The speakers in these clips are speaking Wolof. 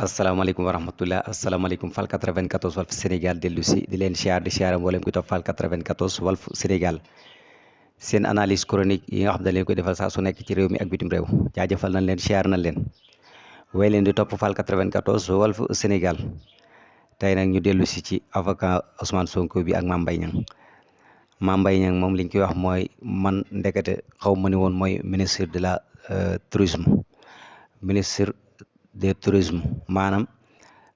asalaamaaleykum wa rahmatullah asalaamaaleykum Fall 94 Walf Sénégal dellu si di leen siyaar di siyaara mboolem kuy topp Fall 94 Walf Sénégal seen analyse chronique yi nga xam ne leen koy defal saa su nekk ci réew mi ak bitim réew jaajëfal nañ leen siyaar nañ leen way leen di topp Fall 94 Walf Sénégal tey nag ñu dellu si ci avocat Ousmane Sonko bi ak Mame Mbaye Niang Mame Mbaye Niang moom liñ koy wax mooy man ndekete xaw ma ni woon mooy ministre de la tourisme ministre de tourisme maanaam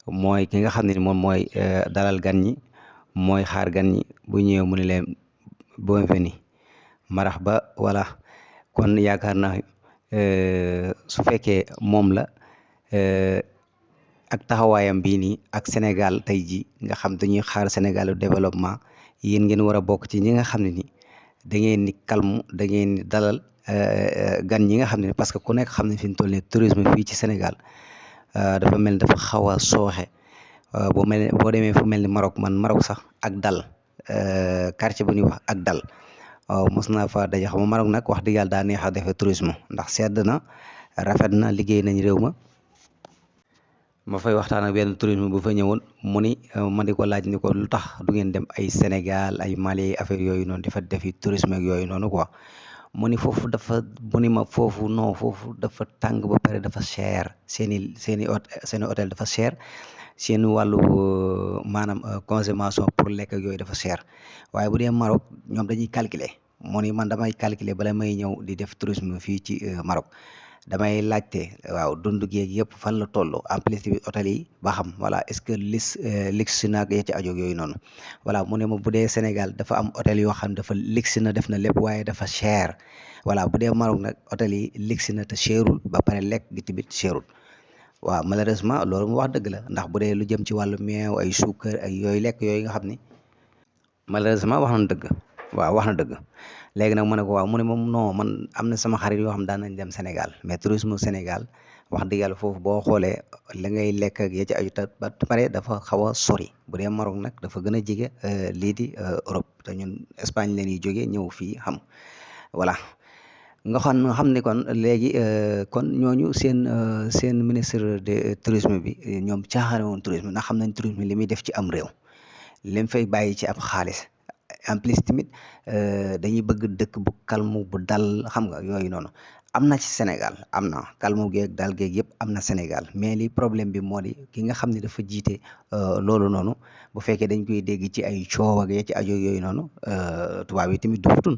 mooy ki nga xam ne moom mooy dalal gan ñi mooy xaar gan ñi bu ñëwee mu ne leen bienvenue marhaba voilà kon yaakaar naa su fekkee moom la ak taxawaayam bii nii ak Sénégal tey ji nga xam dañuy xaar Sénégal développement yéen ngeen war a bokk ci ñi nga xam ne ni da ngeen ni calme da ngeen ni dalal gan ñi nga xam ne parce que ku nekk xam ne fi mu toll nii tourisme fii ci Sénégal dafa mel ni dafa xaw a sooxe boo demee fu mel ni Maroc man Maroc sax ak dal quartier bu ñuy wax ak dal mos naa fa daje xam Maroc nag wax dëgg yàlla daa neex a defee tourisme ndax sedd na rafet na liggéey nañ réew ma fay waxtaan ak benn tourisme bu fa ñëwoon mu ni ma di ko laaj ni ko lu tax du ngeen dem ay Sénégal ay Mali affaire yooyu noonu di fa defi tourisme ak yooyu noonu quoi mu ni foofu dafa mu ni ma foofu non foofu dafa tàng ba pare dafa cher seeni hôtel dafa cher seen wàllu maanaam consommation pour lekk ak yooyu dafa cher waaye bu dee Maroc ñoom dañuy calculer mu ni man damay calculer bala may ñëw di def tourisme fii ci Maroc damay laajte waaw dund géeg yëpp fan la toll en plus bi hôtel yi ba xam voilà est-ce que luxe naag ya ci ajoog yooyu noonu voilà mu ne ma bu dee Sénégal dafa am hôtel yoo xam dafa luxe na def na lépp waaye dafa cher voilà bu dee Maroc nag hôtel yi luxe na te cherul ba pare lekk gi tamit cherul waaw malheureusement loolu mu wax dëgg la ndax bu dee lu jëm ci wàllu meew ay suukar ay yooyu lekk yooyu nga xam ni malheureusement wax na dëgg waaw wax na dëgg léegi nag mu ne ko waaw mu ne moom non man am na sama xarit yoo xam daan nañ dem Sénégal mais tourisme Sénégal wax dëgg yàlla foofu boo xoolee la ngay lekk ak ya ci aju ba pare dafa xaw a sori bu dee Maroc nag dafa gën a jege lii di Europe te ñun Espagne la ñuy jógee ñëw fii xam voilà nga xam ne kon léegi kon ñooñu seen ministre de tourisme bi ñoom caaxaane woon tourisme ndax xam nañ tourisme li muy def ci am réew lim fay bàyyi ci ab xaalis en plus tamit dañuy bëgg dëkk bu calme bu dal xam nga yooyu noonu am na ci Sénégal am na calme geeg dal geeg yëpp am na Sénégal mais li problème bi moo di ki nga xam ne dafa jiite loolu noonu bu fekkee dañ koy dégg ci ay coow ak ya ci ajo yooyu noonu tubaab yi tamit dufutun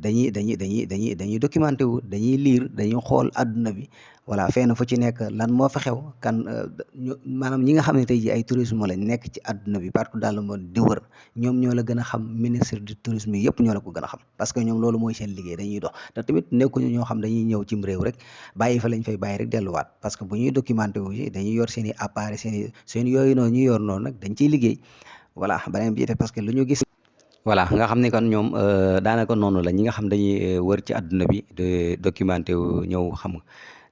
dañuy documenté wu dañuy liir dañuy xool àdduna bi voilà fenn fu ci nekk lan moo fa xew kan maanaam ñi nga xam ne tey ji ay tourisme lañ nekk ci àdduna bi partout dans le monde di wër ñoom ñoo la gën a xam ministre du tourisme yëpp ñoo la ko gën a xam parce que ñoom loolu mooy seen liggéey dañuy dox te tamit nekkuñu ñoo xam dañuy ñëw cim réew rek bàyyi fa lañ fay bàyyi rek delluwaat parce que bu ñuy documenté wu ci dañuy yor seen i appareil seen yooyu noonu ñu yor noonu nag dañ ciy liggéey voilà beneen bi parce que lu ñu gis voilà nga xam ne kon ñoom daanaka noonu la ñi nga xam dañuy wër ci àdduna bi de documenté wu ñëw xam nga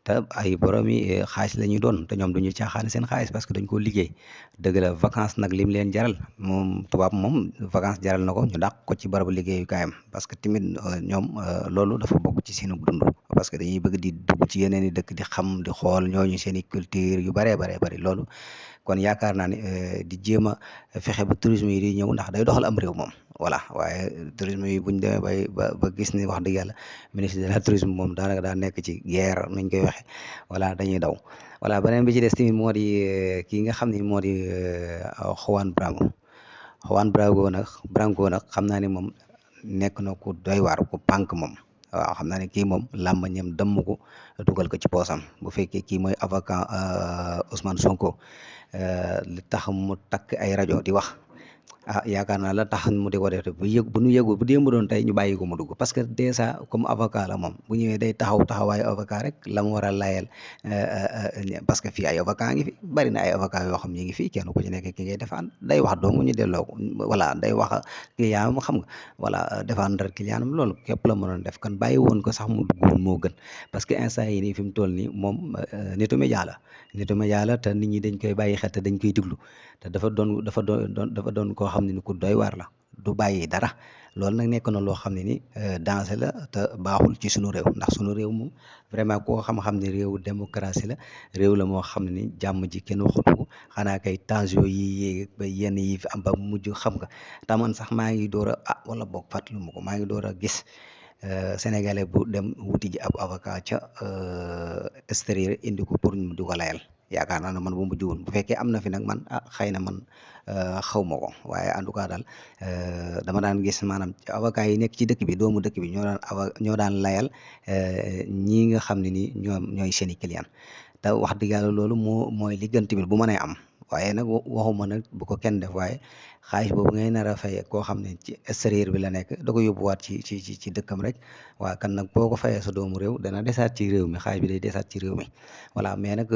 te ay borom yi xaalis la ñuy doon te ñoom duñu caaxaane seen xaalis parce que dañ koo liggéey dëgg la vacance nag lim leen jaral moom tubaab moom vacance jaral na ko ñu dàq ko ci barabu liggéeyukaayam parce que tamit ñoom loolu dafa bokk ci seenu dund parce que dañuy bëgg di dugg ci yeneen i dëkk di xam di xool ñooñu seen i culture yu baree bëri loolu kon yaakaar naa ne di jéem a fexe ba tourisme yi di ñëw ndax day doxal am réew moom voilà waaye tourisme yi buñ demee ba gis ni wax dëgg yàlla ministre de la tourisme moom daanaka daa nekk ci guerre nuñ koy waxe voilà dañuy daw voilà beneen bi ci des tamit moo di kii nga xam ne moo di Juan Branco nag xam naa ne moom nekk na ku doy waar ku pànk moom waaw xam naa ne kii moom làmbañam damm ko dugal ko ci poosam bu fekkee kii mooy avocat Ousmane Sonko li tax mu takk ay rajo di wax yaakaar naa la tax mu di ko def bu ñu yëgu bu démb doon tey ñu bàyyi ko mu dugg parce que déjà comme avocat la moom bu ñëwee day taxawaayu avocat rek la mu war a layal parce que fii ay avocat ngi fi bari na ay avocat yoo xam ñi ngi fii kenn ku ci nekk ki ngay defaan day wax dong ñu delloo ko voilà day wax client am xam nga voilà défendre client am loolu képp la mënoon def kan bàyyi woon ko sax mu dugg woon moo gën parce que instant yi nii fi mu toll nii moom nitu média la te nit ñi dañ koy bàyyi xel te dañ koy diglu te dafa doon koo xam ne ni ku doy waar la du bàyyi dara loolu nag nekk na loo xam ne ni danger la te baaxul ci sunu réew ndax sunu réew moom vraiment koo xam-xam ne réew démocratie la réew la moo xam ne ni jàmm ji kenn waxatu ko xanaa kay tension yi yéeg ba yenn yi fi am ba mujj xam nga taman sax maa ngi door a wala boog fàttali ma ko maa ngi door a gis sénégalais bu dem wuti ji ab avocat ca extérieur indi ko pour ñu di ko layal yaakaar naa ne man bu mu jiwoon bu fekkee am na fi nag man xëy na man xaw ma ko waaye en tout cas daal dama daan gis maanaam avocat yi nekk ci dëkk bi doomu dëkk bi ñoo daan layal ñii nga xam ne ni ñooy seeni client te wax dëgg yàlla loolu mooy li gën tamit bu mënee am waaye nag waxuma nag bu ko kenn def waaye xaalis boobu ngay nar a fay koo xam ne ci extérieur bi la nekk da ko yóbbuwaat ci dëkkam rek waa kan nag boo ko fayee sa doomu réew dana desaat ci réew mi xaalis bi day desaat ci réew mi voilà mais nag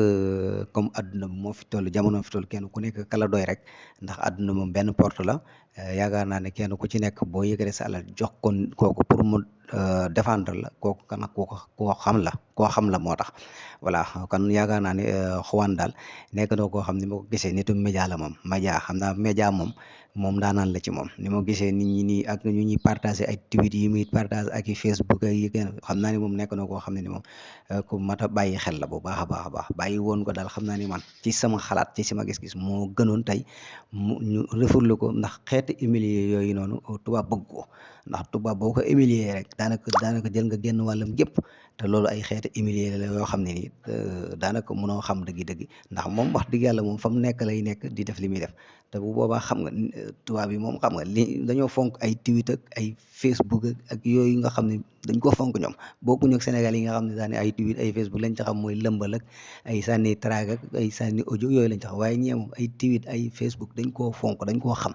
comme adduna bi moo fi toll jamono fi toll kenn ku nekk kala doy rek ndax adduna moom benn porte la yaakaar naa ne kenn ku ci nekk boo yëgalee sa alal jox ko kooku pour mu défendre la kooku kan koo xam la moo tax voilà kon yaakaar naa ne xuwaan daal nekk na koo xam ne ma ko gisee nitu média la moom média xam naa média moom daanaan la ci moom ni ma gisee nit ñi nii ak ñu ñuy partagé ay tweet yi muy partagé ak i Facebook ak yi kenn xam naa ni moom nekk na koo xam ne ni moom ku mat a bàyyi xel la bu baax a baax a baax bàyyi woon ko daal xam naa ni man ci sama xalaat ci sama gis-gis moo gënoon tey ñu refourlu ko ndax xeeti humilier yooyu noonu tubaab bëgg ko ndax tubaab boo ko humilier rek daanaka jël nga génn wàllam gépp te loolu ay xeeti humilier la yoo xam ne nii daanaka mënoo xam dëgg-dëgg ndax moom wax dëgg yàlla moom fa mu nekk lay nekk di def li muy def te bu boobaa xam nga tubaab yi moom xam nga li dañoo fonk ay tweet ak ay Facebook ak yooyu nga xam ne dañ ko fonk ñoom bokkuñu ak Sénégal yi nga xam ne daane ay tweet ay Facebook lañ ca xam mooy lëmbal ak ay sànni traag ak ay sànni audio yooyu lañ ca xam waaye ñee moom ay tweet ay Facebook dañ koo fonk dañ koo xam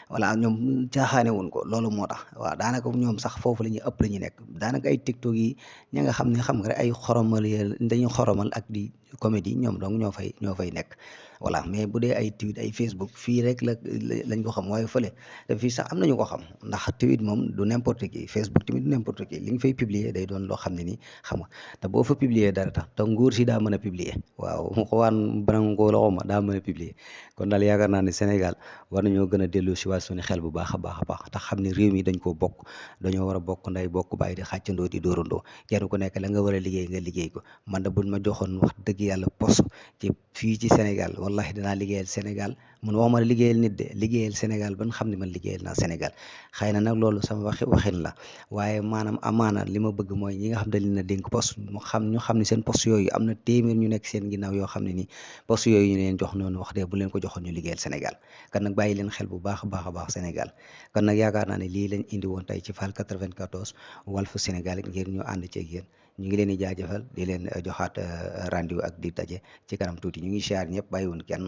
voilà ñoom caaxaane woon ko loolu moo tax waaw daanaka ñoom sax foofu la ñuy ëpp la ñuy nekk daanaka ay TikTok yi ña nga xam ne xam nga rek ay xoromal dañuy xoromal ak di comédie ñoom donc ñoo fay nekk voilà mais bu dee ay tweet ay Facebook fii rek lañ ko xam waaye fële te fii sax am nañu ko xam ndax tweet moom du n'importe qui Facebook tamit du n'importe qui li nga fay publier day doon loo xam ne nii xam nga te boo fa publier dara tax te nguur si daa mën a publier waaw mu ko waan branko la xoma daa mën a publier kon daal yaakaar naa ne Sénégal war nañoo gën a dellu si waat suñu xel bu baax a baax a baax te xam ne réew mi dañ koo bokk dañoo war a bokk nday bokk bàyyi di xàccandoo di dóorandoo kenn ku nekk la nga war a liggéey nga liggéey ko man da buñ ma joxoon wax dëgg yàlla poste ci fii ci Sénégal wallahi dinaa liggéeyal Sénégal mun waxuma liggéeyal nit de liggéeyal Sénégal ban xam ne man liggéeyal naa Sénégal xëy na nag loolu sama waxin la waaye maanaam amaana li ma bëgg mooy ñi nga xam dañ leen a dénk poste ñu xam ne seen poste yooyu am na téeméer ñu nekk seen ginnaaw yoo xam ne nii poste yooyu ñu leen jox noonu wax de bu leen ko joxoon ñu liggéeyal Sénégal kan nag bàyyi leen xel bu baax a baax a baax Sénégal kon nag yaakaar naa ne lii lañ indi woon tey ci Fall 94 Walf Sénégal ngir ñu ànd ceeg yéen ñu ngi leen di jaajëfal di leen joxaat rendez-vous ak di daje ci kanam tuuti ñu ngi siyaar ñëpp bàyyiwun kenn